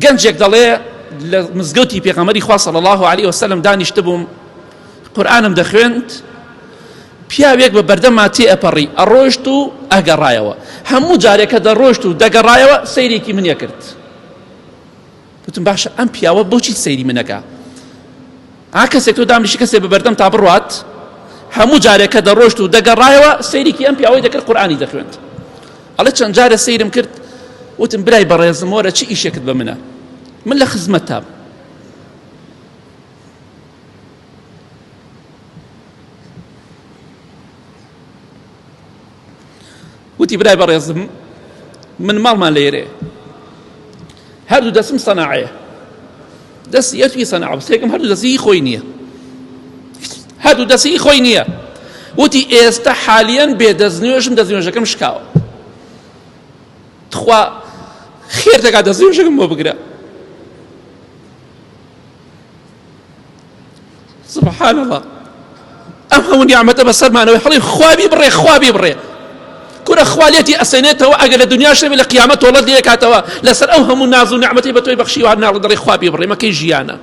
گەنجێک دەڵێ لە مزگەوتی پێغەمبەری خوا صلی الله علیه وسلم دانیشتبووم قورئانم دەخوێند پیاوێک بە بەردەما تێ ئەپەڕی ئەڕۆشت و ئەگەڕایەوە هەموو جارێکە دەڕۆشت و دەگەڕایەوە سەیرێکی منیە کرد وتم باشە ئەم پیاوە بۆچی سەیری منەکە ئا کەسێک تۆ دامنیشی کەسێ بە بەردەم تا بڕوات هەموو جارێک کە دەڕۆشت و دەگەڕایەوە سەیرێکی ئەم پیاوەی دەکرد قورئانی دەخوێند ئەڵێ چەند جارە سەیرم کرد وتم برای بەڕێزم وەرە چی ئیشێکت بە منە من لە خزمەتتام وتی برای بەڕێزم من ماڵمان لێرێ هەردوو دەستم سەناعەیە دەستی یەکی سەناعە سێکم هەردوو دەستی خۆی نییە هەردوو دەستی خۆی نییە وتی ئێستا حالیەن بێ دەست نوێژم دەست نوێژەکەم شکاوە تخوا خێر دەکات دەست نوێژەکەم بۆ بگرە سبحان الله ئەم هەموو نیعمەتە بەسەرمانەوەی هەڵی خوا بیبڕێ خوا بیبڕێ کورە خوا لێتی ئەسێنێتەوە ئەگەر لە دنیاش نەبێ لە قیامەت تۆڵەت لێکاتەوە لەسەر ئەو هەموو ناز و نیعمەتی بە تۆی بەخشیوە ناڵە دەڵێ خوا بیبڕێ مەکەی ژیانە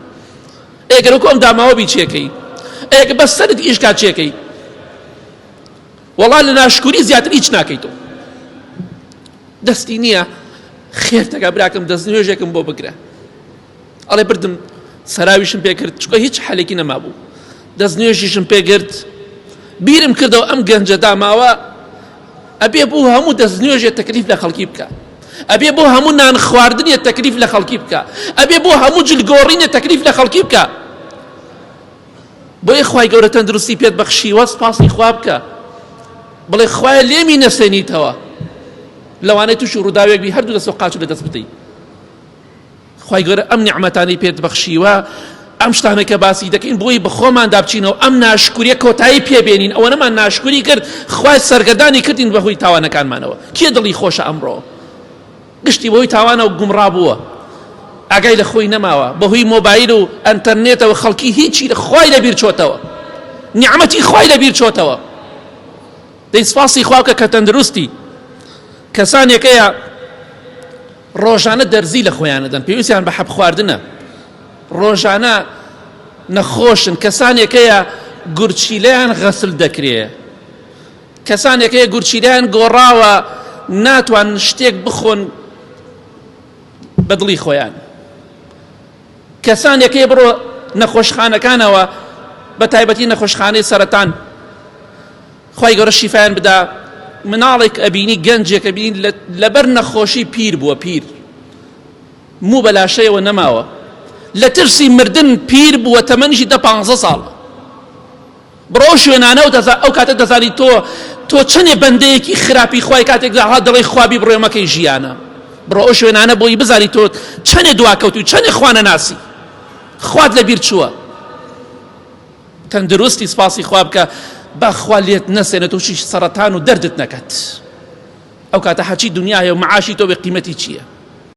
ئێگەر وەکو ئەم داماوە بی چێکەی ئێگە بەس سەرت ئیش کا چێکەی وەڵا لە ناشکوری زیاتر هیچ ناکەیت تۆ دەستی نییە خێر تەکا براکەم دەست نوێژێکم بۆ بگرە ئەڵێ بردم سەراویشم پێکرد چونکە هیچ حەلێکی نەمابوو دەست نوێژیشم پێگرت بیرم کردەوە ئەم گەنجە داماوە ئەبێ بۆ هەموو دەست نوێژێ تەکلیف لە خەڵکی بکە ئەبێ بۆ هەموو نان خواردنیە تەکلیف لە خەڵکی بکە ئەبێ بۆ هەموو جلگۆڕینە تەکلیف لە خەڵکی بکە بۆیە خوای گەورە تەندروستی پێت بەخشیوە سپاسی خوا بکە بڵێ خوایە لێمی نەسێنیتەوە لەوانەیە تووشی ڕووداوێک بی هەردوو دەست و قاچ لە دەست بدەیت خوای گەورە ئەم نیعمەتانەی پێت بەخشیوە ئەم شتانە کە باسی دەکەین بۆی بەخۆماندا بچینەوە ئەم ناشکوریە کۆتایی پێبێنین ئەوەنەمان ناشکوری کرد خوای سەرگەردانی کردین بەهۆی تاوانەکانمانەوە کێ دڵی خۆشە ئەمڕۆ گشتی بەهۆی تاوانەوە گومڕا بووە ئاگای لە خۆی نەماوە بەهۆی مۆبایل و ئەنتەرنێتەوە خەڵکی هیچی خوای لەبیر چۆتەوە نیعمەتی خوای لەبیر چۆتەوە دەی سپاسی خوا بکە کە تەندروستی کەسانێکەیە ڕۆژانە دەرزی لە خۆیان ئەدەن پێویستیان بە حەب خواردنە ڕۆژانە نەخۆشن کەسانێک هەیە گورچیلەیان غەسل دەکرێ کەسانێک هەیە گورچیلەیان گۆڕاوە ناتوان شتێک بخۆن بە دڵی خۆیان کەسانێک هەیە بڕۆ نەخۆشخانەکانەوە بە تایبەتی نەخۆشخانەی سەرەتان خوای گەورە شیفایان بدا مناڵێک ئەبینی گەنجێک ئەبینی لەبەر نەخۆشی پیر بووە پیر موو بە لاشەیەوە نەماوە لە ترسی مردن پیر بووە تەمەنیشی دە پانزە ساڵ بڕۆ شوێنانە و ئەو کاتە دەزانی تۆ تۆ چەندێ بەندەیەکی خراپی خوای کاتێک داها دەڵێ خوابی بڕێمەکەی ژیانە بڕۆ ئەو شوێنانە بۆی بزانی تۆ چەندێ دواکەوتوی چەندێ خوانە ناسی خوات لەبیر چووە تەندروستی سپاسی خوا بکە با خوا لێت نەسێنێت تووشی سەرەتان و دەردت نەکات ئەو کاتە هەرچی دنیا هەیە و معاشی تۆ بێ قیمەتی چییە؟